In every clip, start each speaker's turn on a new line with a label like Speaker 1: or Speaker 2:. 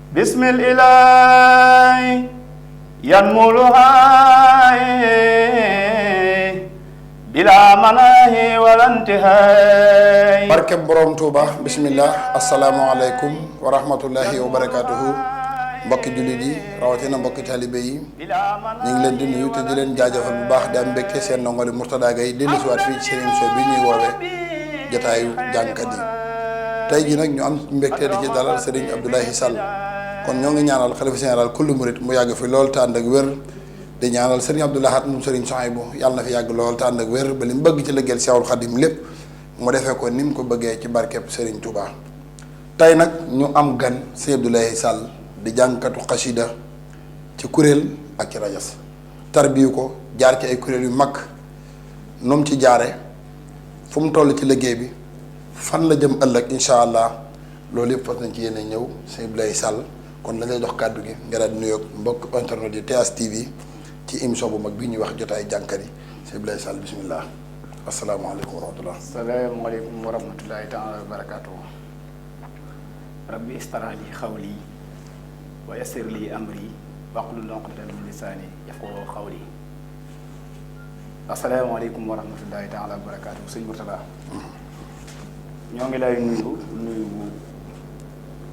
Speaker 1: bismillah yanmuluhay bila manahi walantihay.
Speaker 2: barke borom Touba bismillah asalaamaaleykum wa rahmatullahi wa barakatuhu. mbokki jullit yi rawatina mbokki talibé yi ñu ngi leen di nuyu te di leen jaajëfal bu baax di am mbégte seen ndongoli Mourtada Gaye dellu si waat fii ci seen émission bi ñuy woowee jotaayu jàngkat yi. tey ji nag ñu am mbégte di ci dalal Serigne Abdoulaye Sall kon ñoo ngi ñaanal xalifa général kullu murit mu yàgg fi lool te ànd ak wér di ñaanal Serigne Abdou Lahad moom Serigne Souhaïbou yàlla na fi yàgg lool te ànd ak wér ba li mu bëgg ci liggéeyal Seexul Xadim lépp mu defee ko ni mu ko bëggee ci barkeb Serigne Touba. tey nag ñu am gan Serigne Abdoulaye Sall di jàngkatu xasida ci kuréel ak ci rajas tarbiyu ko jaar ci ay kuréel yu mag nu mu ci jaare fu mu toll ci liggéey bi fan la jëm ëllëg incha allah loolu yëpp fas nañ ci yéene ñëw Serigne Abdoulaye Sall kon la lay jox kàddu gi nga daal di nuyoog mbokk internet yi TS TV ci émission bu mag bi ñuy wax jotaay jàngkat yi Serigne Abdoulaye Sall bisimilah asalaamaaleykum wa rahmatulah.
Speaker 1: asalaamaaleykum wa rahmatulahi taala wa barakaatu. rabbi istarah li xawli wa yassir li amri wahlul uqdatan min lisaani yafqahu qawli. asalaamaaleykum wa rahmatulahi taala wa barakaatu sëñ Mourtada. ñoo ngi lay nuyu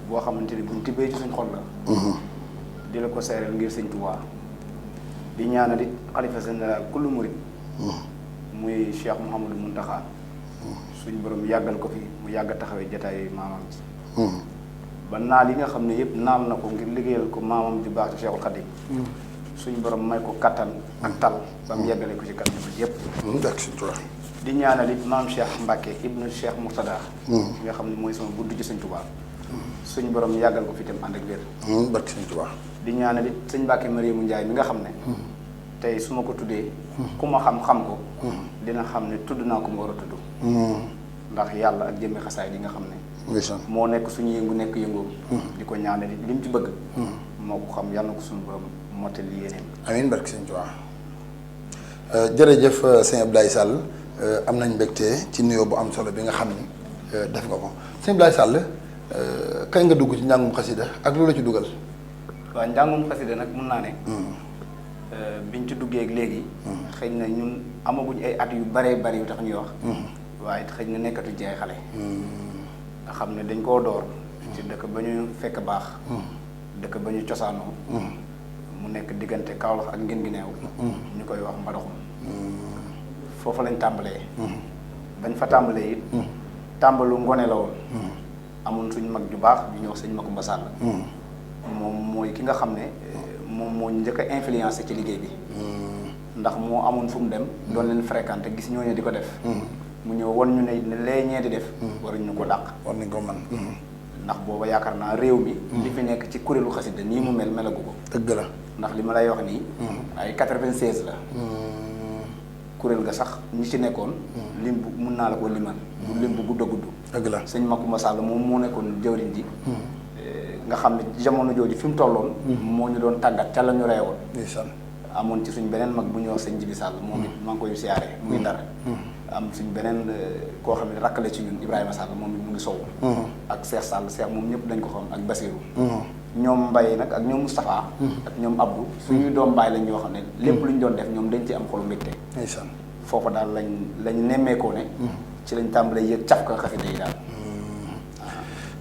Speaker 1: boo xamante ni buñ tibbee ci suñ xol la. di la ko seereel ngir sëñ Tuubaa di ñaanal it xalifa général kullu murid muy Cheikh Mouhamadou Mountakha suñ borom yàggal ko fi mu yàgg taxawee jataay maamam ji ba naal yi nga xam ne yëpp naal na ko ngir liggéeyal ko maamam ju baax ci Cheikhul Khadim suñ borom may ko kattan ak tal ba mu yeggale ko ci kattan bi yëpp di ñaanal it maam Cheikh Mbacke ibnu Cheikh Mourtada nga xam ne mooy sama budd ci sëñ Tuubaa suñ borom yàggal ko fi tam ànd ak wér
Speaker 2: barke sëñ Tuubaa
Speaker 1: di ñaanal it sëñ Mbacke Mariamu Njaay mi nga xam ne tey su ma ko tuddee ku ma xam-xam ko dina xam ne tudd naa ko ma war a tudd ndax yàlla ak jëmmi xasaay di nga xam ne moo nekk suñu yëngu nekk yëngoom di ko ñaanal it li mu ci bëgg moo ko xam yàlla na ko suñu borom mottali yéeneem
Speaker 2: amiin barke sëñ Tuubaa jërëjëf sëñ Abdoulaye Sall am nañ mbégte ci nuyoo bu am solo bi nga xam ni def nga ko sëñ Abdoulaye Sall kañ nga dugg ci njàngum xasida ak loolu la ci dugal.
Speaker 1: waaw njàngum xasida nag mun naa ne biñ ci duggee ak léegi xëy na ñun amaguñ ay at yu baree bari yu tax ñuy wax waaye xëy na nekkatu ci ay xale nga xam ne dañ koo door ci dëkk ba ñu fekk baax dëkk ba ñu cosaanoo mu nekk diggante Kaolack ak ngin gi neew ñu koy wax Mbadakhoune foofu lañ tàmbalee bañ fa tàmbalee it tàmbalu ngone la woon amoon suñ mag ju baax ju ñuy wax sëñ Makumba Sall moom mooy ki nga xam ne moom moo njëkk a influencé ci liggéey bi ndax moo amoon fu mu dem doon leen fréquenté gis ñooñu di ko def mu ñëw won ñu ne lee ñee di def waruñ ñu ko dàq
Speaker 2: war nañ ko man
Speaker 1: ndax booba yaakaar naa réew mi li fi nekk ci kuréelu xasida nii mu melagu ko
Speaker 2: dëgg la
Speaker 1: ndax li ma lay wax nii ay 96 la kuréel ga sax ñi ci nekkoon lim bu mun naa la ko limal bu lim bu gudd a gudd
Speaker 2: dëgg la
Speaker 1: sëñ Makumba Sall moom moo nekkoon jëwriñ ji nga xam ne jamono jooju fi mu tolloon moo ñu doon tàggat ca la ñu reewoon amoon ci suñ beneen mag bu ñuy wax sëñ Jibi Sall moom it maa ngi koy siyaare mu ngi Ndar am suñ beneen koo xam ne rakk la ci ñun Ibrahima Sall moom it mu ngi sow ak Cheikh Sall Cheikh moom ñëpp dañ ko xam ak Basirou ñoom Mbaye nag ak ñoom Moustapha ak ñoom Abdou suñuy doom bàyyi lañ ñoo xam ne lépp lu ñu doon def ñoom dañ ci am xolu mbégte foofa daal lañ nemmeekoo ne ci lañ tàmbalee yëg caf ka xasida yi daal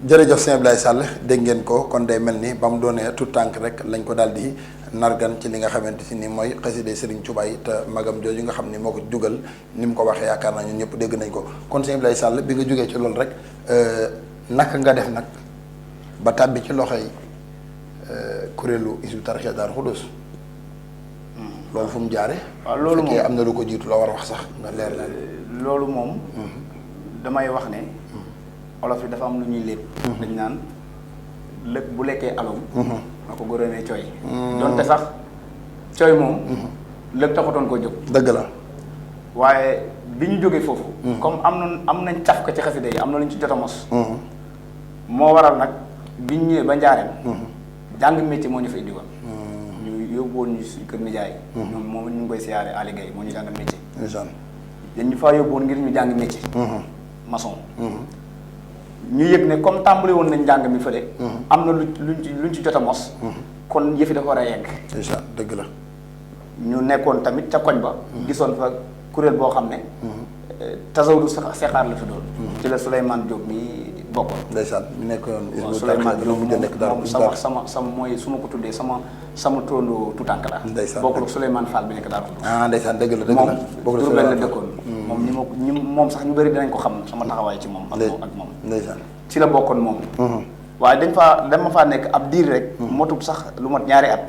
Speaker 2: jërëjëf sëñ Abdoulaye Sall dégg ngeen ko kon day mel ni ba mu doonee tout tànk rek lañ ko daal di nargan ci li nga xamante si ni mooy xasida Serigne Touba yi te magam jooju nga xam ni moo ko jugal ni mu ko waxee yaakaar naa ñun ñëpp dégg nañ ko kon sëñ Abdoulaye Sall bi nga jógee ci loolu rek naka nga def nag ba tàbbi ci loxoy kuréelu Hizbut Tarqiyyah Daaru Xudoos loolu fu mu jaare
Speaker 1: waaw loolu moom
Speaker 2: am na lu ko jiitu la war a wax sax nga leer la
Speaker 1: loolu moom damay wax ne olof yi dafa am lu ñuy lépp dañ naan lëg bu lekkee alom ma ko gërëmee cooy donte sax cooy moom lëg taxutoon koo jóg
Speaker 2: dëgg la
Speaker 1: waaye bi ñu jógee foofu comme am nañ caf ko ci xasida yi am na lu ñu ci jot a mos moo waral nag bi ñu ñëwee ba njaareem jàng métier moo ñu fa indi woon ñu yóbbuwoon ñu suñu kër nijaay ñoom moom ñu ngi koy siyaare Aliou Gueye moo ñu jàngal métier dañ ñu faa yóbbuwoon ngir ñu jàng métier maçon ñu yëg ne comme tàmbali woon nañ njàng mi fële. am na luñ ci jot a mos. kon yëfi dafa war a yegg.
Speaker 2: incha dëgg la.
Speaker 1: ñu nekkoon tamit ca koñ ba. gisoon fa kuréel boo xam ne. tasawudu sexaar la tuddoon. ci la Souleymane Diop mi bokkoon.
Speaker 2: ndeysaan ñu nekkoon.
Speaker 1: waaw Souleymane Diop moom sama mooy su ma ko tuddee sama tóolu tutànk la.
Speaker 2: ndeysaan
Speaker 1: bokkul ak Souleymane Fall bi nekk daal.
Speaker 2: ndeysaan dëgg la
Speaker 1: moom Diourbel la dëkkoon. moom sax ñu bëri dinañ ko xam sama taxawaay ci moom. ak moom
Speaker 2: ndeysaan
Speaker 1: ci la bokkoon moom. waaye dama faa nekk ab diir rek. motub sax lu mot ñaari at.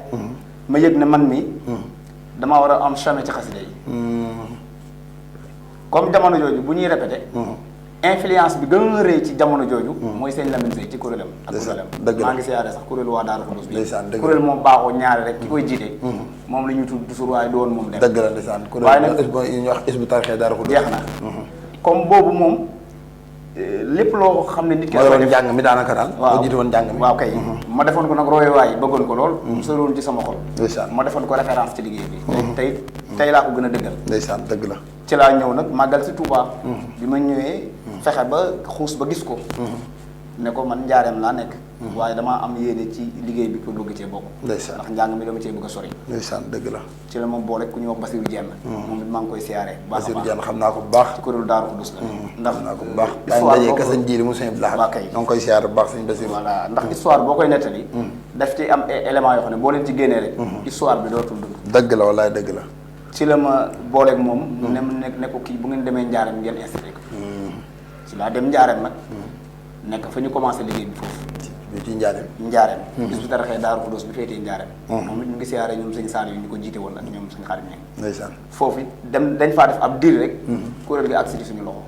Speaker 1: ma yëg ne man mi damaa war a am chemin ci xasida yi. comme jamono jooju bu ñuy répété. influence bi gën a rëy ci jamono jooju. mooy sëñ Lamine Seye ci kuréelam. ak kuréelam maa ngi siyaare sax kuréelu waa Daaru Xudoos bi. kuréel moom baaxoo ñaari rek ki koy jiite. moom la ñuy tudd toujours waaye du woon moom dem.
Speaker 2: dëgg la ndeysaan
Speaker 1: waaye nag
Speaker 2: kuréel ñu wax Hizbut Tarqiyyah Daaru Xudoos
Speaker 1: jeex na. comme boobu moom lépp loo xam ne nit ki.
Speaker 2: moo yoroon njàng mi daanaka daal.
Speaker 1: waaw
Speaker 2: moo jiite woon njàng mi.
Speaker 1: waaw kay. ma defoon ko nag royuwaay bëggoon ko lool. soriwul ci sama xol.
Speaker 2: ndeysaan
Speaker 1: ma defoon ko référence ci liggéey bi. tey laa ko gën a dëggal.
Speaker 2: ndeysaan dëgg la.
Speaker 1: ci laa ñëw nag màggal si Touba. bi ma ñëwee. fexe ba xuus ba gis ko. ne ko man njaareem laa nekk. waaye damaa am yéene ci liggéey bi pour bëgg cee bokk.
Speaker 2: ndeysaan
Speaker 1: ndax njàng mi dama cee bëgg a sori.
Speaker 2: ndeysaan dëgg la.
Speaker 1: ci la ma boole ku ñuy wax Basirou Dieng. moom it maa ngi koy siyaare. baax a
Speaker 2: Basirou
Speaker 1: baax
Speaker 2: Dieng xam naa ko bu baax.
Speaker 1: ci kuréelu Daaru Xudus la. ndax
Speaker 2: xam naa ko bu baax. daañu dajee ka sëñ Jiiri mu sëñ Blaha.
Speaker 1: waa kay
Speaker 2: ñoo ngi koy siyaare bu baax sëñ Basirou.
Speaker 1: voilà ndax histoire boo koy nettali. daf ci am élément yoo xam ne boo leen ci génnee rek. histoire bi dootul dund.
Speaker 2: dëgg la wallaay dëgg la.
Speaker 1: ci la ma booleeg moom. ne ko kii bu ngeen demee njaareem ngeen installé ko. ci laa dem njaareem nag. nekk fa ñu commencé liggéey bi foofu.
Speaker 2: ci njaareem.
Speaker 1: njaareem. Hizbut Tarqiyyah Daaru Xudoos bi féetee njaareem. moom it ñu ngi siyaare ñoom sëñ Saliou ñu ko jiite woon ak ñoom sëñ Xaadim ñi.
Speaker 2: ndeysaan
Speaker 1: foofu dañ faa def ab diir rek. kuréel gi agsi ci suñu loxo.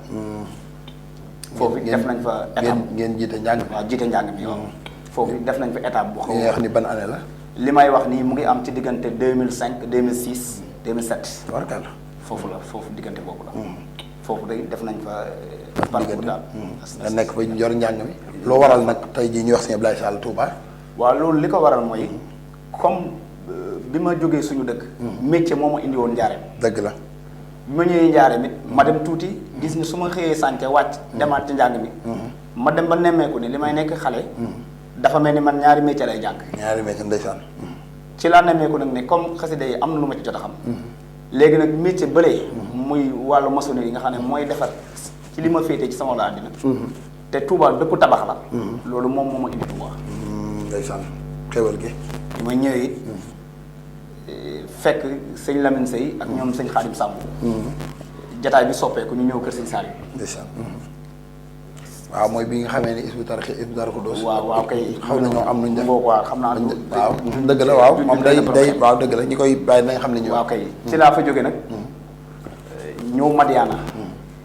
Speaker 1: foofu def nañ fa étape.
Speaker 2: ngeen jiite njàng mi.
Speaker 1: waaw jiite njàng mi waaw. foofu def nañ fa étape boo xam
Speaker 2: li ngay wax ni ban année la.
Speaker 1: li may wax nii mu ngi am ci diggante 2005 2006 2007.
Speaker 2: warkal
Speaker 1: foofu la foofu diggante boobu la. foofu day def nañ fa. parcours daal.
Speaker 2: nga nekk fa yor njàng mi. loo waral nag tey jii ñuy wax sëñ Abdoulaye Sall Touba.
Speaker 1: waaw loolu li ko waral mooy comme bi ma jógee suñu dëkk. métier moo ma indi woon njaareem.
Speaker 2: dëgg la.
Speaker 1: bi ma ñëwee njaareem it ma dem tuuti gis ni su ma xëyee sànce wàcc. demaat ci njàng mi. ma dem ba nemmeeku ni li may nekk xale. dafa mel ni man ñaari métier lay jàng.
Speaker 2: ñaari métier ndeysaan.
Speaker 1: ci laa nemmeeku nag ne comme xasida yi am na lu ma ci jot a xam. léegi nag métier bële. muy wàllu maçonnerie yi nga xam ne mooy defar ci li ma féetee ci sama la àddina. te Touba dëkku tabax la. loolu moom moo ma indi Touba.
Speaker 2: ndeysaan xéwal gi.
Speaker 1: bi ma ñëwee fekk sëñ Lamine Seye ak ñoom sëñ Xaadim Samb. jataay bi soppeeku ñu ñëw kër sëñ Saliou.
Speaker 2: ndeysaan. waaw mooy bi nga xamee ne Hizbut Tarqiyyah Daaru Xudoos.
Speaker 1: waaw kay.
Speaker 2: xaw na ñoo am nuñ def
Speaker 1: waaw xam naa.
Speaker 2: waaw dëgg la waaw moom day waaw dëgg la ñi koy bàyyi nañ xam ne ñu.
Speaker 1: waaw kay ci laa fa jóge nag. ñëw Madiana.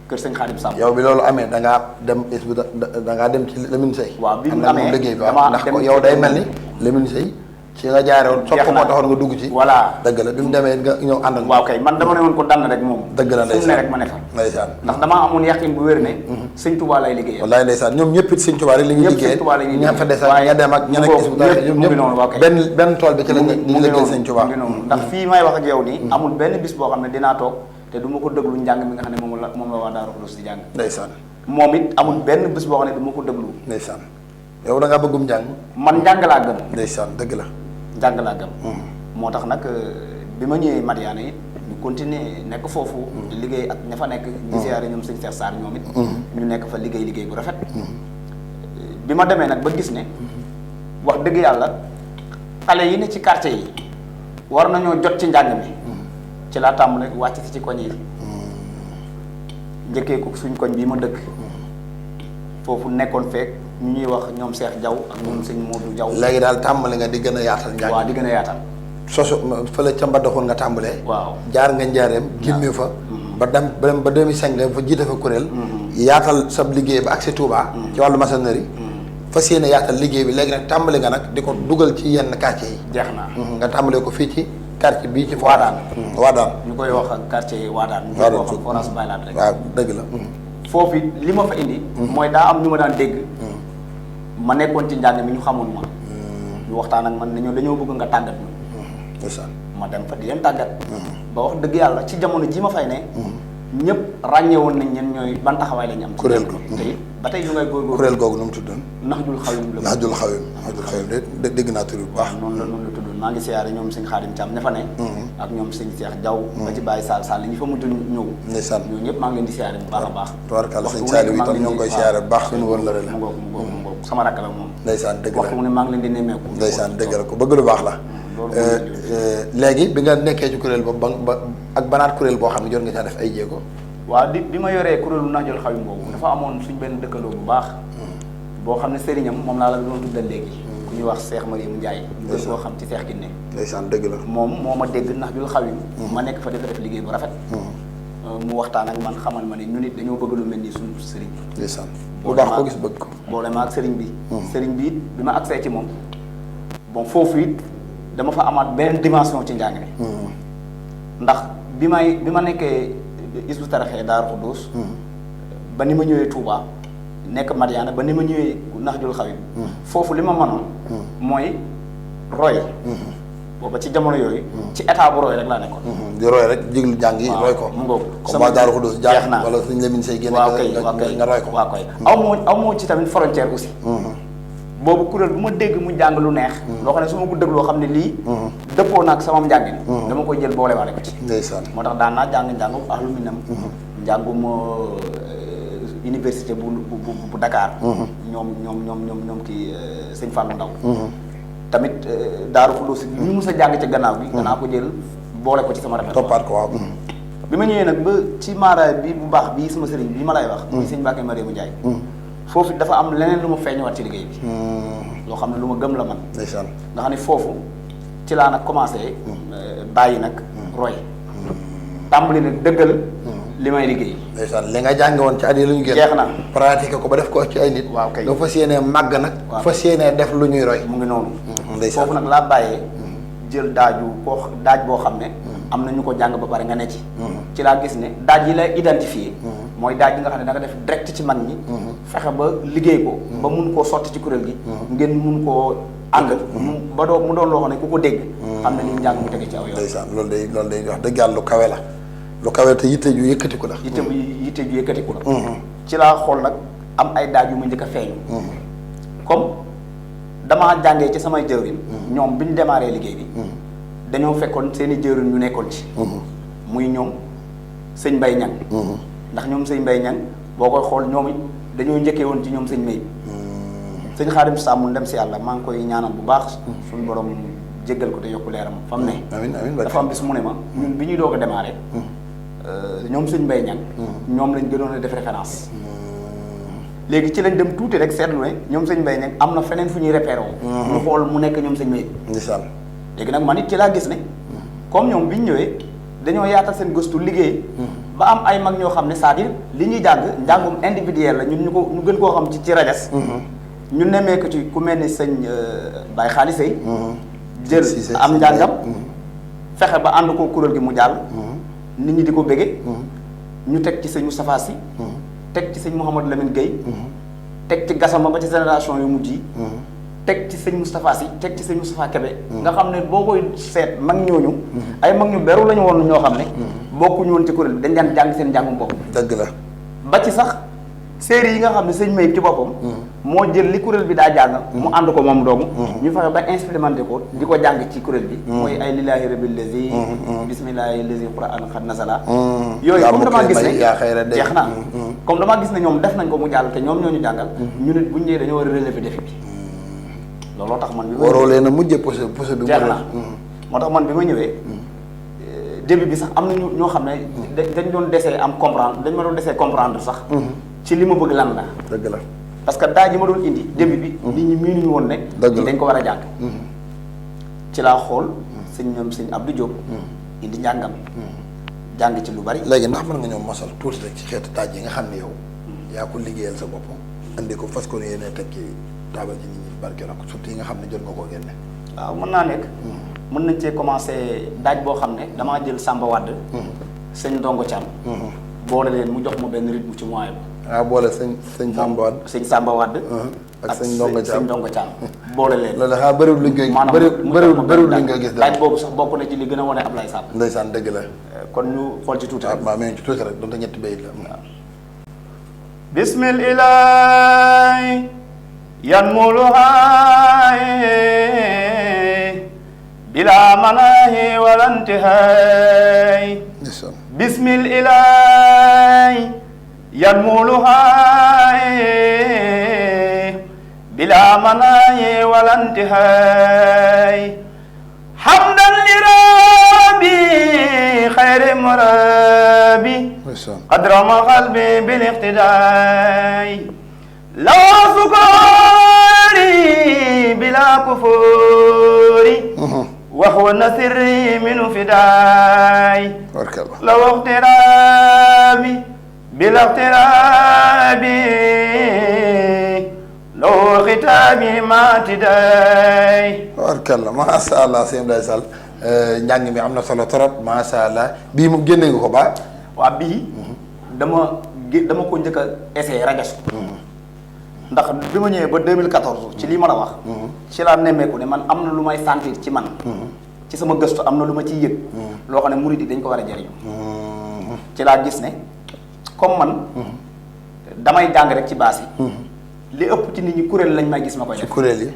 Speaker 1: kër sëñ Xaadim Samb.
Speaker 2: yow bi loolu amee da ngaa dem da ngaa dem ci Lamine Seye.
Speaker 1: waaw bi mu amee
Speaker 2: liggéey bi waaw ndax yow day mel ni Lamine Seye ci nga jaare woon sopp moo taxoon nga dugg ci.
Speaker 1: voilà
Speaker 2: dëgg la bi mu demee nga ñëw ànd ak.
Speaker 1: waaw kay man dama ne woon ko dann rek moom.
Speaker 2: dëgg la ndeysaan
Speaker 1: fu mu ne rek ma ne fa.
Speaker 2: ndeysaan
Speaker 1: ndax damaa amoon yaqin bu wér ne. sëñ Touba lay liggéeyal.
Speaker 2: wallaay ndeysaan ñoom ñëpp it sëñ Touba rek li ñuy liggéeyal.
Speaker 1: ñëpp sëñ Touba la ñuy liggéeyal
Speaker 2: ña fa des ak ña dem ak ña nekk Hizbut Tarqiyyah ñoom ñëpp benn tool bi ci lañ liggéeyal sëñ Touba.
Speaker 1: ndax fii may wax ak yow nii. amul benn bis boo xam ne dinaa toog te du ma ko déglu njàng mi nga xam ne moom la waa Daaru Xudoos di jàng.
Speaker 2: ndeysaan
Speaker 1: moom it amul benn bis boo xam ne du ma ko déglu.
Speaker 2: ndeysaan yow da ngaa bëggum njàng.
Speaker 1: man njàng laa gëm.
Speaker 2: ndeysaan dëgg la.
Speaker 1: njàng laa gëm. moo tax nag bi ma ñëwee Madiana it ñu continuer nekk foofu. di liggéey ak ña fa nekk. di siyaare ñoom sëñ Cheikh Sarr ñoom it. ñu nekk fa liggéey bu rafet. bi ma demee nag ba gis ne. wax dëgg yàlla xale yi ne ci quartier yi war nañoo jot ci njàng mi. ci laa tàmbale wàcc si ci koñ yi. njëkkee ko suñ koñ bii ma dëkk. foofu nekkoon fekk ñu ñuy wax ñoom Cheikh Diaw ak ñoom sëñ Modou Diaw.
Speaker 2: léegi daal tàmbale nga di gën a yaatal njàng.
Speaker 1: waaw di gën a yaatal.
Speaker 2: soso fële ca Mbadakhoune nga tàmbalee.
Speaker 1: waaw
Speaker 2: jaar nga njaareem. génnee fa. ba dem ba 2005 nga fa jiite fa kuréel. yaatal sab liggéey ba ak si Touba. ci wàllu maçonnerie. fas yéene yaatal liggéey bi léegi nag tàmbali nga nag di ko dugal ci yenn quartier yi.
Speaker 1: jeex na
Speaker 2: nga tàmbalee ko fii ci quartier bii ci.
Speaker 1: Waadaan
Speaker 2: Waadaan.
Speaker 1: ñu koy wax ak quartier Waadaan. ñu
Speaker 2: Waadaan
Speaker 1: koy wax ak Forage Baylaat rek.
Speaker 2: waaw dëgg la.
Speaker 1: foofu li ma fa indi. mooy daa am ñu ma daan dégg. ma nekkoon ci njàng mi ñu xamul ma. ñu waxtaan ak man ne dañoo bëgg nga tàggat ñu. ma dem fa di leen tàggat. ba wax dëgg yàlla ci jamono ji ma fay ne. ñëpp ràññewoon nañ ñen ñooy ban taxawaay la ñu am.
Speaker 2: kuréel ko
Speaker 1: te ba tey ñu ngay góorgóorlu.
Speaker 2: kuréel googu nu mu tuddoon.
Speaker 1: Naxjul Xawim la.
Speaker 2: Naxjul Xawim. Naxjul Xawim de dégg naa tur bu baax.
Speaker 1: noonu la tuddoon maa ngi siyaare ñoom sëñ Xaadim Thiam ña fa ne. ak ñoom sëñ Cheikh Diaw. ba ci Baye Sall Sall ñi fa mujj ñëw.
Speaker 2: ndeysaan
Speaker 1: ñooñu ñëpp maa ngi leen di siyaare bu baax a baax.
Speaker 2: tubaarkàlla sëñ Saliou itam ñoo ngi koy siyaare bu baax suñu wëllëre la.
Speaker 1: mu ngoog sama rakk la moom.
Speaker 2: ndeysaan dëgg la
Speaker 1: waxtu mu ne maa ngi leen di nemmeeku.
Speaker 2: ndeysaan dëgg la ko bëgg lu baax la. léegi bi nga nekkee ci kuréel ba ak banaat kuréel boo xam ne jot nga caa def ay jéego.
Speaker 1: waaw bi ma yoree kuréelu Naxjul Xawim boobu dafa amoon suñ benn dëkkandoo bu baax boo xam ne sëriñam moom laa la doon tuddal léegi ku ñuy wax Cheikh Mariam Ndiaye gën koo xam ci Cheikh Kiné
Speaker 2: ndeysaan dëgg la
Speaker 1: moom moo ma dégg Naxjul Xawim ma nekk fa dafa def liggéey bu rafet mu waxtaan ak man xamal ma ne ñu nit dañoo bëgg lu mel ni suñu sëriñ
Speaker 2: ndeysaan bu baax ko gis bëgg ko
Speaker 1: boole ma ak sëriñ bi sëriñ bi it bi ma agsee ci moom bon foofu it dama fa amaat beneen dimension ci njàng mi ndax bi ma nekkee Hizbut Tarqiyyah Daaru Xudoos ba ni ma ñëwee Touba nekk Madiana ba ni ma ñëwee Naxjul Xawim foofu li ma mënoon mooy roy booba ci jamono yooyu ci état bu roy rek laa nekkoon
Speaker 2: di roy rek jiglu jàng yi roy ko
Speaker 1: mu ngoog
Speaker 2: comme waa Daaru Xudoos jàng wala suñ Lamine Sey génn nga roy ko
Speaker 1: waaw koy aw moo ci tamit frontière aussi boobu kuréel bu ma dégg mu jàng lu neex loo xam ne su ma ko dégloo xam ne lii dëppoo naag sama njàngin dama koy jël boole waale ko ci
Speaker 2: ndeysaan
Speaker 1: moo tax daan naa njàngum ahlu minam njàngum université bu Dakar ñoom kii sëñ Fallou Ndaw tamit Daaru Xudoos ñu mës a jàng ca gannaaw bi danaa ko jël boole ko ci sama répertoire
Speaker 2: toppaat ko waaw
Speaker 1: bi ma ñëwee nag ba ci maaraay bi bu baax bii sama sëriñ bi ma lay wax muy sëñ Mbacke Mariama Ndiaye foofu dafa am leneen lu ma feeñewaat ci liggéey bi loo xam ne lu ma gëm la man
Speaker 2: ndeysaan
Speaker 1: nga xam ne foofu ci laa nag commencé bàyyi nag roy tàmbali nag dëggal li may liggéey
Speaker 2: ndeysaan li nga jàng woon ci at yi lu ñu génn
Speaker 1: jeex na
Speaker 2: pratiqué ko ba def ko ci ay nit
Speaker 1: waaw kay
Speaker 2: nga fas yéenee màgg nag fas yéenee def lu ñuy roy
Speaker 1: mu ngi noonu
Speaker 2: ndeysaan
Speaker 1: foofu nag laa bàyyee jël daaj boo xam ne am na ñu ko jàng ba pare nga ne ci laa gis ne daaj yi lay identifié mooy daaj yi nga xam ne da nga def direct ci mag ñi fexe ba liggéey ko ba mun koo sotti ci kuréel gi ngeen mun koo ànd ba mu doon loo xam ne ku ko dégg xam ne ni njàng mu tege ci aw yoon
Speaker 2: ndeysaan loolu day wax dëgg yàlla lu kawe la lu kawe te yitte ju yëkkatiku la
Speaker 1: yitte ju yëkkatiku la ci laa xool nag am ay daaj yu ma njëkk a feeñu comme damaa jàngee ci samay jëwriñ ñoom bi ñu démarré liggéey bi dañoo fekkoon seen i jëwriñ ñu nekkoon ci muy ñoom sëñ Mbay Ñang ndax ñoom sëñ Mbay Ñang boo koy xool ñoom it dañoo njëkkee woon ci ñoom sëñ May sëñ Xaadim Sàmm ndem si yàlla maa ngi koy ñaanal bu baax suñu borom jéggal ko te yokku leeram fa mu ne
Speaker 2: amiin
Speaker 1: dafa am bis mu ne ma ñun bi ñuy doog a démarré ñoom sëñ Mbay Ñang ñoom lañ gënoon a def référence léegi ci lañ dem tuuti rek seetlu ne ñoom sëñ Mbay Ñang am na feneen fu ñuy repéré ñu xool mu nekk ñoom sëñ May
Speaker 2: ndeysaan
Speaker 1: léegi nag man it ci laa gis ne comme ñoom bi ñu ñëwee dañoo yaatal seen gëstu liggéey ba am ay mag ñoo xam ne c'est-à-dire li ñuy jàng njàngum individuel la ñun ñu gën koo xam ci rajas ñu nemmee ko ci ku mel ni sëñ Baye Xaalisey jël am njàngam fexe ba ànd ko kuréel gi mu jàll nit ñi di ko bége ñu teg ci sëñ Moustapha Sy teg ci sëñ Mouhamadou Lamine Gueye teg ci Gassama ba ci génération yu mujj yi teg ci sëñ Moustapha Sy teg ci sëñ Moustapha Kébé nga xam ne boo koy seet mag ñooñu ay mag ñu beru lañu woon ñoo xam ne bokkuñu woon ci kuréel bi dañ daan jàng seen njàngum bopp
Speaker 2: dëgg la
Speaker 1: ba ci sax série yi nga xam ne sëñ May ci boppam moo jël li kuréel bi daa jàng mu ànd ko moom doomu ñu fexe ba implémenté ko di ko jàng ci kuréel bi mooy ay lillahi rabbil lazi bismillahi lazi quran xad nasala yooyu comme damaa gis ne jeex na comme damaa gis ne ñoom def nañ ko mu jàll te ñoom ñoo ñu jàngal ñu nit buñu ñëwee dañoo war a relever défi bi looloo tax man bi
Speaker 2: waroo leen a mujjee posé bi
Speaker 1: jeex na moo tax man bi ma ñëwee début bi sax am na ñoo xam ne dañ doon desee am comprendre dañ ma doon desee comprendre sax ci li ma bëgg lan la
Speaker 2: dëgg la
Speaker 1: parce que daaj yi ma doon indi début bi nit ñi miinuñu woon ne dañ ko war a jàng ci laa xool sëñ Abdou Diop indi njàngam jàng ci lu bari
Speaker 2: léegi ndax mën nga ñëw mosal tuuti rek ci xeetu daaj yi nga xam ne yow yaa ko liggéeyal sa bopp indi ko fas ko ne yéene teg ci taabal ci nit ñi barke la ko surtout yi nga xam ne jot nga koo génne
Speaker 1: waaw mën naa nekk mën nañ cee commencé daaj boo xam ne damaa jël Samba Wade sëñ Ndongo Thiam boole leen mu jox ma benn rythme ci moyen bi
Speaker 2: waaw boole sëñ Samba Wade
Speaker 1: sëñ Samba Wade
Speaker 2: ak sëñ Ndongo Thiam
Speaker 1: boole leen
Speaker 2: loolu xanaa bëriwul luñ koy bëriwul luñ koy gis
Speaker 1: daaj boobu sax bokk na ci li gën a wane Ablaye Sall
Speaker 2: ndeysaan dëgg la
Speaker 1: kon ñu xool ci tuuti
Speaker 2: waaw maa ci tuuti rek donte ñetti bayit la
Speaker 1: bismillah yanmuluha bila manahi wala intihay bismillah yanmuluha bila manahi wala intihay hamdan li rabbi khayri murabi qadrama qalbi bil iqtidai law sukari bila kufuri wa huwa nasri min fidai law iqtirabi bila iqtirabi law khitabi ma tidai
Speaker 2: barkalla masha Allah sëñ Abdoulaye Sall njàng mi am na solo trop masha Allah bii mu génne nga ko ba
Speaker 1: waa bii dama ko njëkk a essayé rajas ndax bi ma ñëwee ba 2014 ci lii ma la wax ci laa nemmeeku ne man am na lu may sentir ci man ci sama gëstu am na lu ma ciy yëg loo xam ne murid yi dañ ko war a jëriñu ci laa gis ne comme man damay jàng rek ci baas yi li ëpp ci nit ñi kuréel lañ may gis ma koy def
Speaker 2: kuréel yi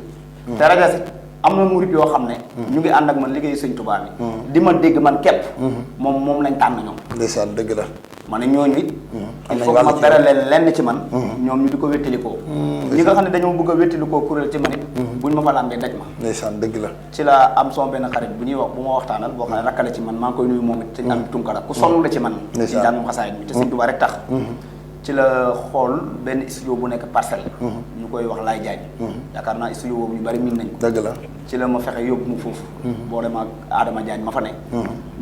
Speaker 1: te rajas it am na murid yoo xam ne ñu ngi ànd ak man liggéeyu Sëñ Tuubaa bi di ma dégg man képp moom lañ tànn ñoom
Speaker 2: ndeysaan dëgg la
Speaker 1: ma ne ñooñu it il faut ma bere leen lenn ci man ñoom ñu di ko wéttalikoo ñi nga xam ne dañoo bëgg a wéttalikoo kuréel ci man it buñ ma fa lambee daj ma
Speaker 2: ndeysaan dëgg la
Speaker 1: ci la am sama benn xarit bu ñuy wax bu ma waxtaanal boo xam ne rakkale ci man maa ngi koy nuyu moom it ci am tunkara ku sonn la ci man ci njàngum xasaayit mi te Sëñ Tuubaa rek tax ci la xool benn studio bu nekk Parcelles ñu koy wax Laay Jaañ yaakaar naa studio boobu ñu bari miin nañ ko
Speaker 2: dëgg la ci
Speaker 1: la ma fexe yóbbu mu foofu boole ma Adama Jaañ ma fa ne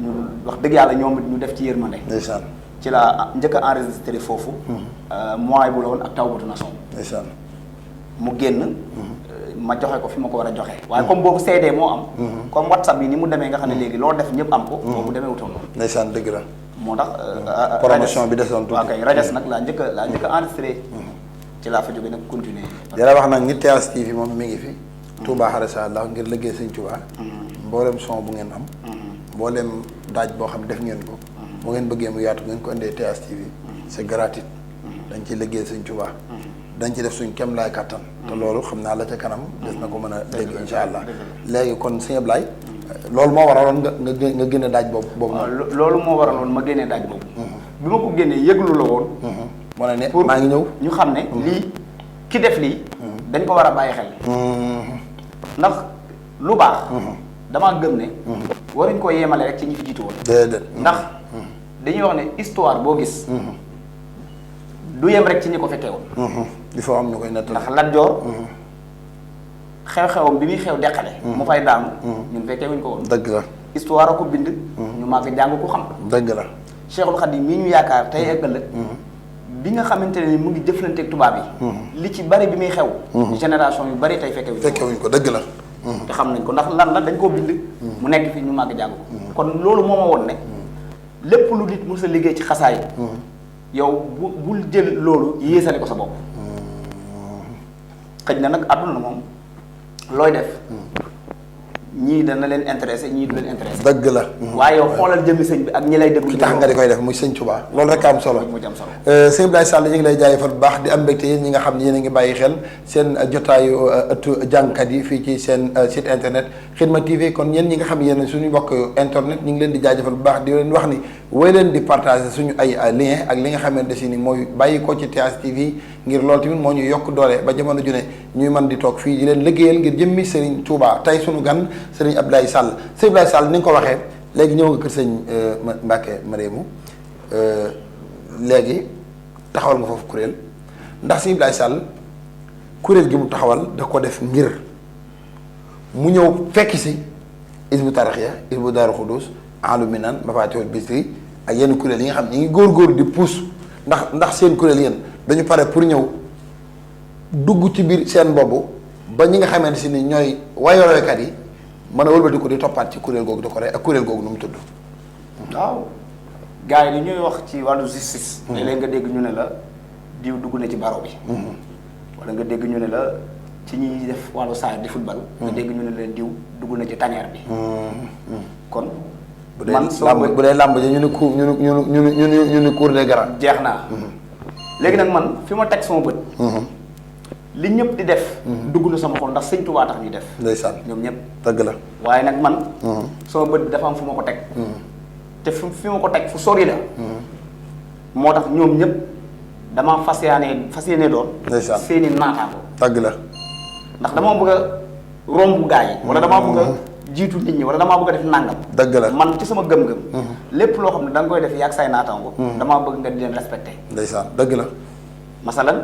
Speaker 1: ñu wax dëgg yàlla ñoom it ñu def ci yërmande
Speaker 2: ndeysaan
Speaker 1: ci la njëkk a enregistré foofu mois bu la woon ak Tawbatu Nasuh
Speaker 2: ndeysaan
Speaker 1: mu génn ma joxe ko fi ma ko war a joxe waaye comme boobu CD moo am comme WhatsApp yi ni mu demee nga xam ne léegi loo def ñëpp am ko boobu demee wutoon noonu
Speaker 2: ndeysaan dëgg la
Speaker 1: moo tax
Speaker 2: promotion bi desoon tuuti
Speaker 1: waaw kay rajas nag laa njëkk a enregistré ci laa fa jóge nag continuer
Speaker 2: dara wax nag ngi TS TV moom mi ngi fi Touba Xarasa Allah ngir liggéey Sëñ Touba mboolem son bu ngeen am mboolem daaj boo xam def ngeen ko bu ngeen bëggee mu yaatu ngeen ko indee TS TV c'est gratuit dañ ci liggéey Sëñ Touba dañ ci def suñ kem laay kattan te loolu xam naa la ca kanam des na ko mën a dégg insha allah léegi kon Sëñ Ablaye loolu moo waraloon nga génne daaj boobu
Speaker 1: loolu moo waraloon ma génnee daaj boobu bi ma ko génnee yëglu la woon
Speaker 2: moo ne maa ngi ñëw
Speaker 1: ñu xam ne lii ki def lii dañ ko war a bàyyi xel ndax lu baax damaa gëm ne waruñ ko yemale rek ci ñi fi jiitu woon
Speaker 2: déedéet
Speaker 1: ndax dañuy wax ne histoire boo gis du yem rek ci ñi ko fekkee woon
Speaker 2: il faut am ñu koy nettal
Speaker 1: ndax Lat Joor xew-xewam bi muy xew deqale mu fay daanu ñun fekkee wuñ ko woon
Speaker 2: dëgg la
Speaker 1: histoire a ko bind ñu màgg jàng ko xam
Speaker 2: dëgg la
Speaker 1: Cheikhul Khadim mii ñu yaakaar tey ak ëllëg bi nga xamante ne mu ngi jëflanteeg tubaab yi li ci bari bi muy xew génération yu bari tey fekke
Speaker 2: wuñ ko dëgg la
Speaker 1: te xam nañ ko ndax lan la dañ koo bind mu nekk fi ñu màgg jàng ko kon loolu moo ma woon ne lépp lu nit mës a liggéey ci xasaay yow bul jël loolu yéesale ko sa bopp xëj na nag àdduna moom looy def ñii dana leen intéressé ñii du leen intéressé
Speaker 2: dëgg la
Speaker 1: waaye yow xoolal jëmmi sëñ bi ak ñi lay déglu
Speaker 2: ki tax nga di koy def muy Sëñ Tuubaa loolu rek am solo Sëñ Abdoulaye Sall ñu ngi lay jaajëfal bu baax di am mbégte yéen ñi nga xam ne yéen a ngi bàyyi xel seen jotaayu ëttu jàngkat yi fii ci seen site internet Xidma TV kon yéen ñi nga xam ne yéen suñu mbokk internet ñu ngi leen di jaajëfal bu baax di leen wax ni woy leen di partager suñu ay lien ak li nga xamante si ni mooy bàyyi ko ci TS TV ngir loolu tamit moo ñu yokk doole ba jamono ju ne ñuy mën di toog fii di leen liggéeyal ngir jëmmi Serigne Touba tey suñu gan Serigne Abdoulaye Sall Serigne Abdoulaye Sall ni nga ko waxee léegi ñëw nga kër sëñ Mbacke Mariamou léegi taxawal nga foofu kuréel ndax Serigne Abdoulaye Sall kuréel gi mu taxawal da ko def ngir mu ñëw fekk si Hizbut Tarqiyyah Hizbut Daaru Xudoos Ahlu Minan Mafatihul Bichri ak yenn kuréel yi nga xam ñi ngi góorgóorlu di pousse ndax seen kuréel yéen dañu pare pour ñëw dugg ci biir seen boobu ba ñi nga xamante si ni ñooy wayoroykat yi mën a wëlbati ko di toppaat ci kuréel googu di ko rey ak kuréel googu nu mu tudd.
Speaker 1: waaw gars yi li ñuy wax ci wàllu justice. léeg-léeg nga dégg ñu ne la diw dugg na ci baro bi. wala nga dégg ñu ne la ci ñuy def wàllu saa di football. nga dégg ñu ne la diw dugg na ci tanière bi. kon.
Speaker 2: bu dee làmb ji ñu ne cour des grands.
Speaker 1: jeex naa léegi nag man fi ma teg sama bët li ñëpp di def dugg na sama xol ndax sëñ Tuubaa tax ñuy def
Speaker 2: ndeysaan
Speaker 1: ñoom ñëpp
Speaker 2: dëgg la
Speaker 1: waaye nag man sama bët dafa am fu ma ko teg te fi ma ko teg fu sori la moo tax ñoom ñëpp dama fas yéene doon
Speaker 2: ndeysaan
Speaker 1: seeni naataango
Speaker 2: dëgg la
Speaker 1: ndax dama bëgg a romb gaa yi wala damaa bëgg a jiitu nit ñi wala damaa bëgg a def nàngam
Speaker 2: dëgg la
Speaker 1: man ci sama gëm-gëm lépp loo xam ne da nga koy def yàgg say naataango damaa bëgg nga di leen respecté
Speaker 2: ndeysaan dëgg la
Speaker 1: masalan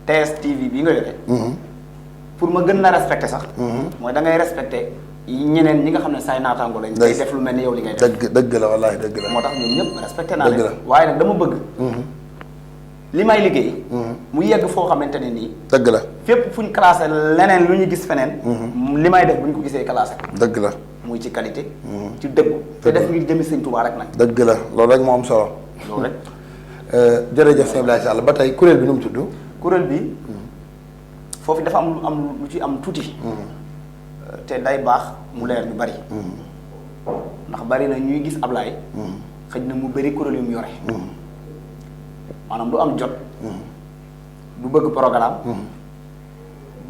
Speaker 1: TSTV bii nga yore pour ma gën na respecté sax mooy da ngay respecté ñeneen ñi nga xam ne say naataango lañ day def lu mel ni yow li ngay def
Speaker 2: dëgg la wallaahi dëgg la
Speaker 1: moo tax ñoom ñëpp respecté naa leen waaye nag dama bëgg li may liggéey mu yegg foo xamante ne nii
Speaker 2: dëgg la
Speaker 1: fépp fu ñu classé leneen lu ñu gis feneen li may def bu ñu ko gisee classé
Speaker 2: dëgg la
Speaker 1: muy ci qualité ci dëggu te def ngir jëmi sëñ Tuubaa rek nag
Speaker 2: dëgg la loolu rek moo am solo
Speaker 1: loolu rek
Speaker 2: jërëjëf sëñ Abdoulaye Sall ba tey kuréel bi nu mu tudd
Speaker 1: kuréel bi foofu dafa am lu ci am tuuti te day baax mu leer ñu bari ndax bari na ñuy gis Ablaye xëj na mu bari kuréel yu mu yore maanaam du am jot du bëgg programme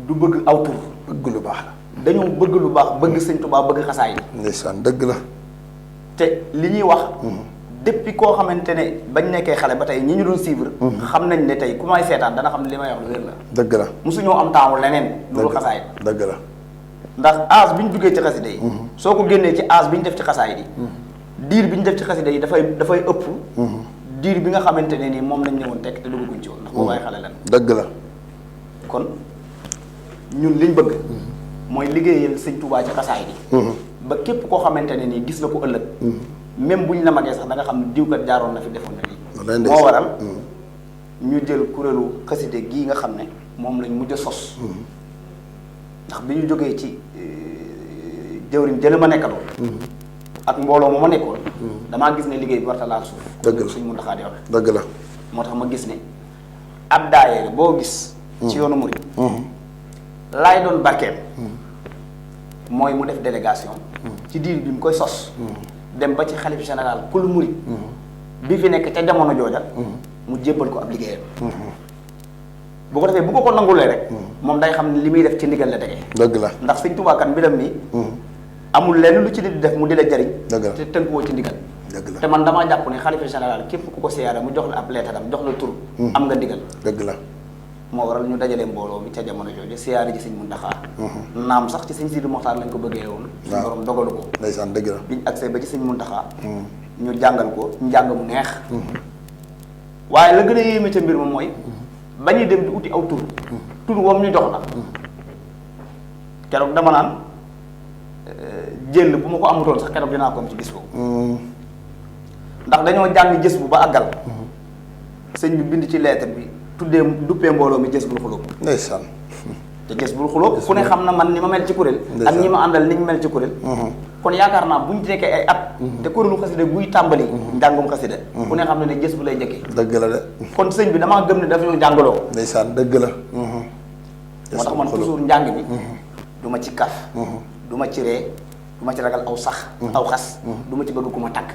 Speaker 1: du bëgg aw tur
Speaker 2: bëgg lu baax la
Speaker 1: dañoo bëgg lu baax bëgg sëñ Tuubaa bëgg xasaay yi
Speaker 2: ndeysaan dëgg la
Speaker 1: te li ñuy wax depuis koo xamante ne bañ nekkee xale ba tey ñi ñu doon suivre xam nañ ne tey ku may seetaan dana xam ne li may wax lu wér la
Speaker 2: dëgg la
Speaker 1: mosuñoo am taamu leneen lu xasaay
Speaker 2: dëgg la
Speaker 1: ndax âge bi ñu duggee ci xasida yi soo ko génnee ci âge bi ñu def ci xasaay yi diir bi ñu def ci xasida yi dafay ëpp diir bi nga xamante ne nii moom lañ ñëwoon tekk te dugguñ ci woon ndax boobaay xale lan
Speaker 2: dëgg la
Speaker 1: kon ñun liñ bëgg mooy liggéeyal sëñ Tuubaa ci xasaay yi ba képp koo xamante ne nii gis la ko ëllëg même buñ la magee sax da nga xam ne diwkat jaaroon na fi defoon na lii moo waral ñu jël kuréelu xaside gii nga xam ne moom lañ mujj a sos ndax bi ñu jógee ci jëwriñ jële ma nekkaloon ak mbooloo mu ma nekkoon damaa gis ne liggéey bi warta laal suuf
Speaker 2: dëgg la
Speaker 1: suñ mun taxaa di waxe
Speaker 2: dëgg la
Speaker 1: moo tax ma gis ne ab daayira boo gis ci yoonu murid laay doon barkeem mooy mu def délégation ci diir bi mu koy sos dem ba ci xalif général kul murid bi fi nekk ca jamono jooja mu jébbal ko ab liggéeyam bu ko defee bu ko nangulee rek moom day xam ne li muy def ci ndigal la tegee
Speaker 2: dëgg la
Speaker 1: ndax sëñ Tuubaa kan mbiram mi amul lenn lu ci di def mu di la jariñ
Speaker 2: dëgg la
Speaker 1: te tënkuwoo ci ndigal
Speaker 2: dëgg la
Speaker 1: te man damaa jàpp ne xalifa général képp ku ko siyaare mu jox la ab leetaram jox la tur am nga ndigal
Speaker 2: dëgg la
Speaker 1: moo waral ñu dajale mbooloo mi ca jamono jooju siyaare ji sëñ Muntaxaa naam sax ci sëñ Sidi Moxtaar lañ ko bëggee woon suñu borom dogalu ko
Speaker 2: ndeysaan dëgg la
Speaker 1: biñ accès ba ci sëñ Muntaxaa ñu jàngal ko njàng mu neex waaye la gën a yéeme ca mbir ma mooy ba ñuy dem di uti aw tur woom ñu jox la keroog dama naan jël bu ma ko amutoon sax keroog dinaa ko am ci bis boobu ndax dañoo jàng jës bu ba àggal sëñ bi bind ci lettre bi duppee mbooloo mi jës bul xulóob
Speaker 2: ndeysaan
Speaker 1: te jës bul xulóob ku ne xam na man ni ma mel ci kuréel ak ñi ma àndal ni ñu mel ci kuréel kon yaakaar naa bu ñu nekkee ay at te kuréelu xasida buy tàmbali njàngum xasida ku ne xam ne ne jës bu lay njëkkee
Speaker 2: dëgg la de
Speaker 1: kon sëñ bi damaa gëm ne dafa ñu jàngaloo
Speaker 2: ndeysaan dëgg la
Speaker 1: moo tax man toujours njàng bi du ma ci kaf du ma ci ree du ma ci ragal aw sax aw xas du ma ci bëgg ku ma tàkk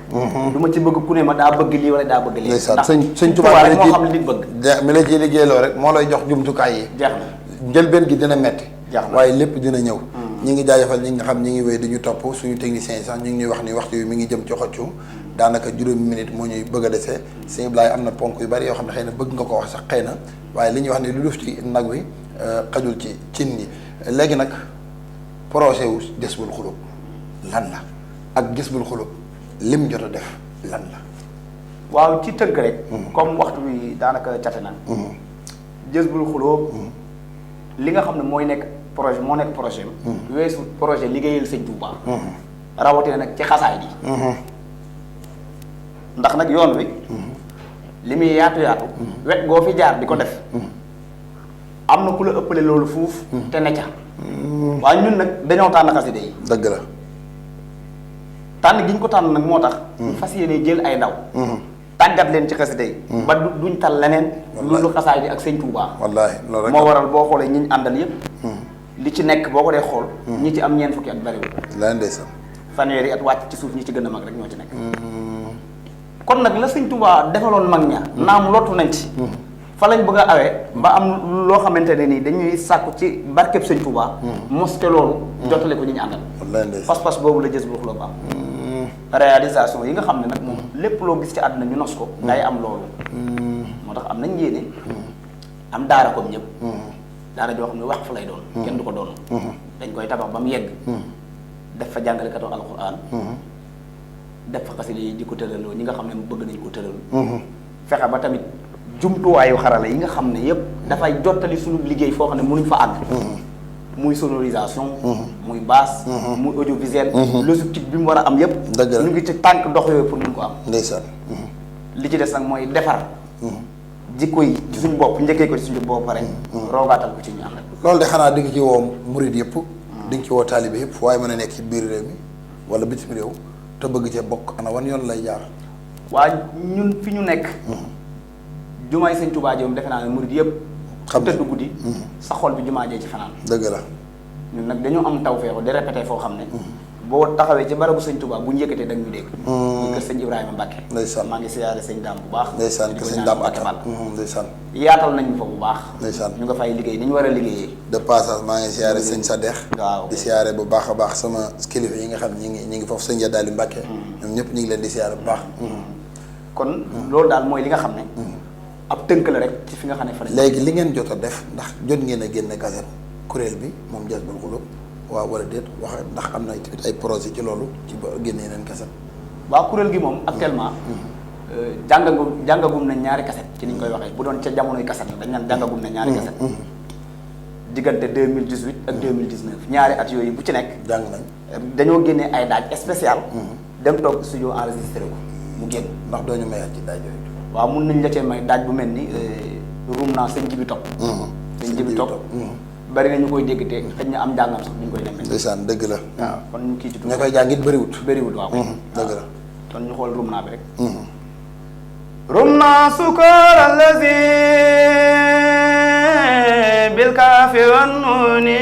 Speaker 1: du ma ci bëgg ku ne ma daa bëgg lii wala daa bëgg lii
Speaker 2: ndeysaan
Speaker 1: ndax
Speaker 2: sëñ Tuubaa
Speaker 1: rek moo xam li nit bëgg
Speaker 2: mi la ciy liggéeyloo rek moo lay jox jumtukaay yi
Speaker 1: jeex na
Speaker 2: njëlbeen gi dina metti
Speaker 1: jeex na
Speaker 2: waaye lépp dina ñëw ñi ngi jaajëfal ñi nga xam ñi ngi wéy di ñu topp suñu techniciens yi sax ñu ngi ñuy wax ni waxtu yu mi ngi jëm ci xoccu daanaka juróomi minute moo ñuy bëgg a desee sëñ Ablaye am na ponk yu bari yoo xam ne xëy na bëgg nga ko wax sax xëy na waaye li ñuy wax ni lu duf ci nag wi xajul ci cin ñi léegi nag projet wu Jazbul Xulub lan la ak Jazbul Xulub lim jot a def lan la
Speaker 1: waaw ci tënk rek comme waxtu bi daanaka cate na Jazbul Xulub li nga xam ne mooy nekk projet moo nekk projet weesu projet liggéeyal sëñ Tuubaa rawatina nag ci xasaay bi ndax nag yoon wi li muy yaatu wet goo fi jaar di ko def am na ku la ëppale loolu fuuf te ne ca waaye ñun nag dañoo tànn xasida yi
Speaker 2: dëgg la
Speaker 1: tànn gi ñu ko tànn nag moo tax fas yéene jël ay ndaw tàggat leen ci xasida yi ba duñ tal leneen lu xasaay bi ak sëñ Tuubaa
Speaker 2: wallaahi loolu rek
Speaker 1: moo waral boo xoolee ñi ñu àndal yépp li ci nekk boo ko dee xool ñi ci am ñeent fukki at bariwul
Speaker 2: la ndeysaan
Speaker 1: fanweeri at wàcc ci suuf ñi ci gën a mag rek ñoo ci nekk kon nag la sëñ Tuubaa defaloon mag ña naam lottu nañ ci fa lañ bëgg a awee ba am loo xamante ne nii dañuy sàkku ci barkeb sëñ Tuubaa moske loolu jotale ko ñu ñu àndal pas-pas boobu la jës bu xuloo ba am réalisation yi nga xam ne nag moom lépp loo gis ci àdduna ñu nos ko day am loolu moo tax am nañ yéene am daara comme ñëpp daara joo xam ne wax fa lay doon kenn du ko doon dañ koy tabax ba mu yegg def fa jàngalekatu alxuraan def fa xasida yi di ko tëraloo ñi nga xam ne bëgg nañ ko tëral fexe ba tamit jumtuwaayu xarala yi nga xam ne yëpp dafay jottali suñu liggéey foo xam ne mënuñ fa àgg muy sonorisation muy basse muy audiovisuel logistique bi mu war a am yëpp ñu ngi ci tànk dox yooyu pour mun ko am
Speaker 2: ndeysaan
Speaker 1: li ci des nag mooy defar jikko yi ci suñu bopp njëkkee ko ci suñu bopp pare roogaatal ko ci ñu àndal
Speaker 2: loolu de xanaa di nga ci woo murid yëpp di nga ci woo taalibe yëpp waaye mën a nekk ci biir réew mi wala bitim réew te bëgg cee bokk ana wan yoon lay jaar
Speaker 1: waa ñun fi ñu nekk jumaay sëñ Tuubaa ji moom defe naa ne murid yëpp xam tëdd guddi sa xol bi jumaa jee ci fanaan
Speaker 2: dëgg la
Speaker 1: ñun nag dañoo am tawfeexu di répété foo xam ne boo taxawee ci barabu sëñ Tuubaa bu ñu yëkkatee da nga ñu dégg muy kër sëñ Ibrahima Mbacke
Speaker 2: ndeysaan
Speaker 1: maa ngi siyaare sëñ Daam bu baax
Speaker 2: ndeysaan kër sëñ Daam ak ndeysaan
Speaker 1: yaatal nañu fa bu baax
Speaker 2: ndeysaan
Speaker 1: ñu nga fay liggéey ni ñu war a liggéeyee
Speaker 2: de passage maa ngi siyaare sëñ Sadex
Speaker 1: waaw
Speaker 2: di siyaare bu baax a baax sama kilifa yi nga xam ñi ngi foofu sëñ Yadaali Mbacke ñoom ñëpp ñu ngi leen di siyaare bu baax
Speaker 1: kon loolu daal mooy li nga xam ne ab tënk la rek ci fi nga xam ne fa
Speaker 2: léegi li ngeen jot a def ndax jot ngeen a génne kaset kuréel bi moom Jazbul Xulub waaw wala déet wax ndax am na tamit ay projet ci loolu ci ba génne yeneen kaset
Speaker 1: waaw kuréel gi moom actuellement jàngagum nañ ñaari kaset ci niñ koy waxee bu doon ca jamonoy kaset la dañ naan jàngagum nañ ñaari kaset diggante 2018 ak 2019 ñaari at yooyu bu ci nekk
Speaker 2: jàng nañ
Speaker 1: dañoo génnee ay daaj spécial dem toog studio enregistré ko mu génn
Speaker 2: ndax doo ñu mayaat ci daaj yooyu
Speaker 1: waaw mun nañ la cee may daaj bu mel ni rum naa sëñ Jibi Topp sëñ Jibi Topp bari na ñu koy dégg te xëy na am njàngam sax duñ koy demee
Speaker 2: ndeysaan dëgg la
Speaker 1: waaw kon ñu kii ci tuuti
Speaker 2: ña koy jàng it bëriwut
Speaker 1: waaw
Speaker 2: dëgg la
Speaker 1: kon ñu xool rum naa bi rek rum naa sukar allazi bil kaafi wan nuuni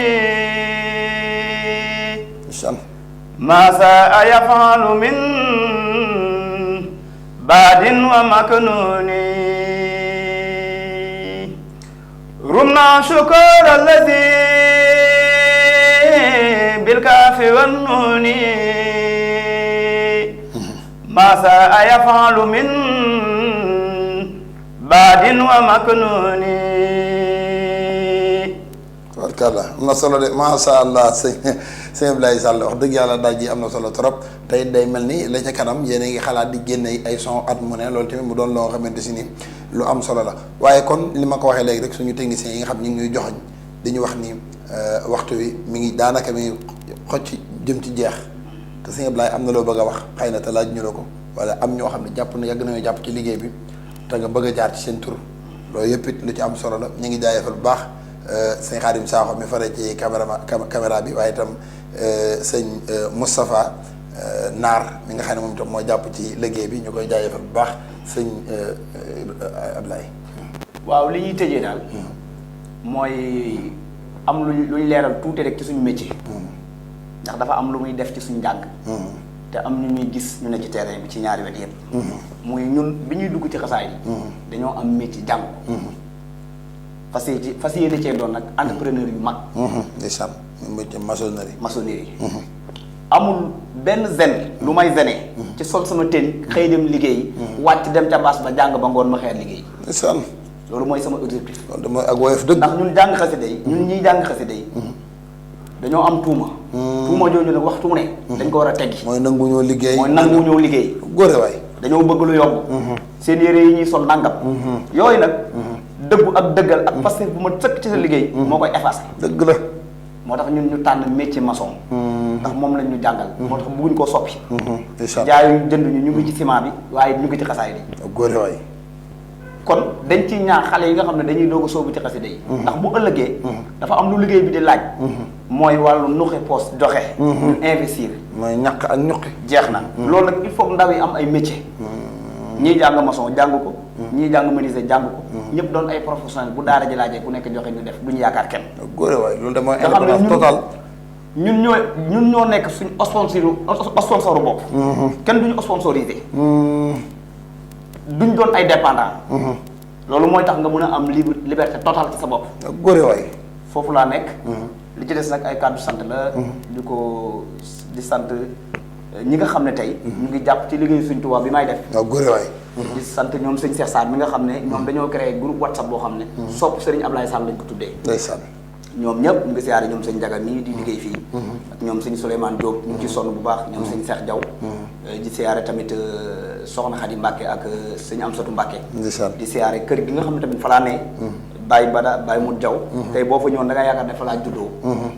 Speaker 1: ma saa yafalu min baadin wa maknuni rumna shukr allazi bil kaafi wan nuuni ma saa yafalu min baadin wa maknuni
Speaker 2: tabarkalla am na solo de masha Allah sëñ Abdoulaye Sall wax dëgg yàlla daaj ji am na solo trop tey day mel ni la ca kanam yéen a ngi xalaat di génne ay son at mu ne loolu tamit mu doon loo xamante si ni lu am solo la waaye kon li ma ko waxee léegi rek suñu techniciens yi nga xam ñu ngi ñuy joxoñ dañu wax ni waxtu wi mi ngi daanaka mi ngi xocc jëm ci jeex te sëñ Abdoulaye am na loo bëgg a wax xëy na te laaj ñu la ko wala am ñoo xam ne jàpp na yàgg nañoo jàpp ci liggéey bi te nga bëgg a jaar ci seen tur loolu yëpp it lu ci am solo la ñu ngi jaayefal bu baax sëñ Xaadim Sakho mi fare ci caméra bi waaye itam sëñ Moustapha Naar mi nga xam ne moom itam moo jàpp ci liggéey bi ñu koy jaayefal bu baax sëñ Ablaye.
Speaker 1: waaw li ñuy tëjee daal mooy am luñ leeral tuuti rek ci suñu métier. ndax dafa am lu muy def ci suñu njàng. te am ñu ñuy gis ñu ne ci terrain bi ci ñaari wet yëpp. muy ñun bi ñuy dugg ci xasaay yi. dañoo am métier jàng ko. fas yéene cee doon nag entrepreneur yu mag.
Speaker 2: ndeysaan métier maçonnerie.
Speaker 1: amul benn zen lu may zene. ci sol sama tenue xëy dem liggéey. wàcc dem ca baas ba jàng ba ngoon ma xeer liggéey.
Speaker 2: ndeysaan
Speaker 1: loolu mooy sama objectif.
Speaker 2: loolu dama ak woyof dëgg.
Speaker 1: ndax ñun jàng xasida yi ñun ñiy jàng xasida yi dañoo am tuuma. tuuma jooju nag waxtu mu ne. dañ ko war a teggi.
Speaker 2: mooy nangu ñoo liggéey.
Speaker 1: góore waay. dañoo bëgg lu yomb. seen yére yi ñuy sol nangam. yooyu nag. dëggu ak dëggal ak passé bu ma sëkk ci sa liggéey. moo koy effacé.
Speaker 2: dëgg la.
Speaker 1: moo tax ñun ñu tànn métier maçon. ndax moom lañ ñu jàngal. moo tax bëgguñ koo soppi. jaayuñ jënduñu ñu ngi ci ciment bi waaye ñu ngi ci xasaay bi.
Speaker 2: góore waay.
Speaker 1: kon dañ ci ñaax xale yi nga xam ne dañuy doog a soobu ci xasida yi. ndax bu ëllëgee. dafa am lu liggéey bi di laaj. mooy wàllu nuqi poos joxe. ñu investir.
Speaker 2: mooy ñaq ak ñuqi.
Speaker 1: jeex na. loolu nag il faut ndaw yi am ay métier. ñii jàng maçon jàng ko. ñii jàng menuisier jàng ko. ñëpp doon ay professionnel bu daara ji laajee ku nekk joxe ñu def duñu yaakaar kenn.
Speaker 2: góore waay loolu de mooy
Speaker 1: indépendance
Speaker 2: total.
Speaker 1: ñun ñoo nekk suñ sponsoru bopp. kenn duñu sponsorisé. duñ doon ay dépendant. loolu mooy tax nga mën a am liberté totale ci sa bopp.
Speaker 2: góore waay.
Speaker 1: foofu laa nekk. li ci des nag ay kàddu sant la. di sant ñi nga xam ne tey. ñu ngi jàpp ci liggéeyu Sëñ Tuubaa bi may def.
Speaker 2: waaw góore waay.
Speaker 1: di sant ñoom sëñ Cheikh Sarr mi nga xam ne ñoom dañoo créé groupe WhatsApp boo xam ne. sopp Serigne Ablaye Sall lañ ko tuddee.
Speaker 2: ndeysaan.
Speaker 1: ñoom ñëpp ñu ngi siyaare ñoom sëñ Njaga mii di liggéey fii. ak ñoom sëñ Souleymane Diop ñu ngi ci sonn bu baax ñoom sëñ Cheikh Diaw. di siyaare tamit Soxna Khady Mbacke ak sëñ Amsatou Mbacke. di siyaare kër gi nga xam ne tamit fa laa ne. Baye Bada Baye Mout Diaw. tey boo fa ñëwoon da nga yaakaar ne fa laa juddoo.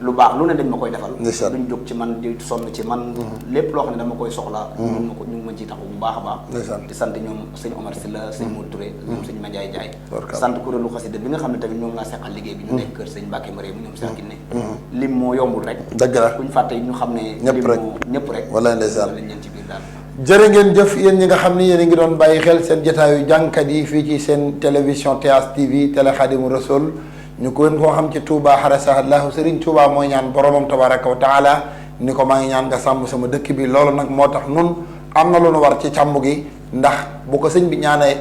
Speaker 1: lu baax lu ne dañ ma koy defal. duñ jóg ci man di sonn ci man. lépp loo xam ne dama koy soxla. ñu ngi ma ciy taxaw bu baax a baax. di sant ñoom sëñ Omar Sylla sëñ Mout Touré. ñoom sëñ Mandiaye Ndiaye. sant kuréelu xasida bi nga xam ne tamit ñoom laa seqal liggéey bi ñu nekk kër sëñ Mbacke Marème ñoom Cheikh Kiné. lim moo yombul rek.
Speaker 2: dëgg la
Speaker 1: kuñ fàtte ñu xam ne. ñëpp rek.
Speaker 2: wala ndeysaan
Speaker 1: lañ leen ci biir daal.
Speaker 2: jërë ngeen jëf yéen ñi nga xam ni yéen a ngi doon bàyyi xel seen jotaayu jàngkat yi fii ci seen télévision TH TV télé Khadimou Rassoul ñu ko koo xam ci Touba xarasahallahu Serigne Touba mooy ñaan boromam tabaraka wa taala ni ko maa ngi ñaan nga sàmm sama dëkk bi loolu nag moo tax nun am na lu nu war ci càmm gi ndax bu ko sëñ bi ñaanee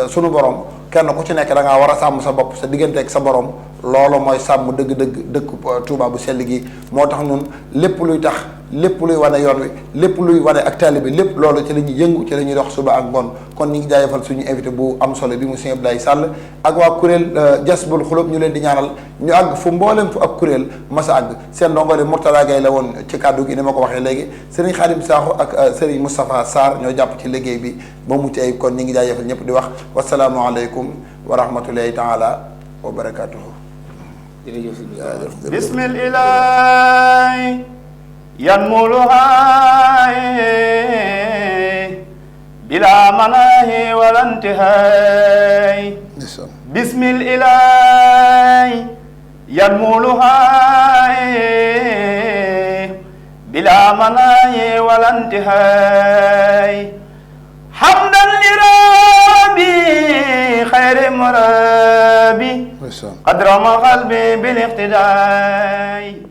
Speaker 2: sunu borom kenn ku ci nekk da ngaa war a sàmm sa bopp sa diggante ak sa borom loolu mooy sàmm dëgg-dëgg dëkk Touba bu sell gi moo tax nun lépp luy tax lépp luy wane yoon wi lépp luy wane ak taalibe bi lépp loolu ci la ñuy yëngu ci la ñuy dox suba ak ngoon kon ñu ngi jaajëfal suñu invité bu am solo bi mu Sëñ Abdoulaye Sall ak waa kuréel Jazbul Xulub ñu leen di ñaanal ñu àgg fu mboolem fu ak kuréel masa àgg seen ndongole Mourtala Gaye la woon ci kàddu gi ni ma ko waxee léegi Serigne Khadim Sakho ak Serigne Moustapha Sarr ñoo jàpp ci liggéey bi ba mucc ayib kon ñu ngi jaajëfal ñëpp di wax wasalaamualeykum wa rahmatullahi taala wa barakatuhu.
Speaker 1: bismillah yanmuluha bila manahi wala intihay bismillah yanmuluha bila manahi wala intihay hamdan li rabbi khayri murabi qadrama qalbi bil iqtidai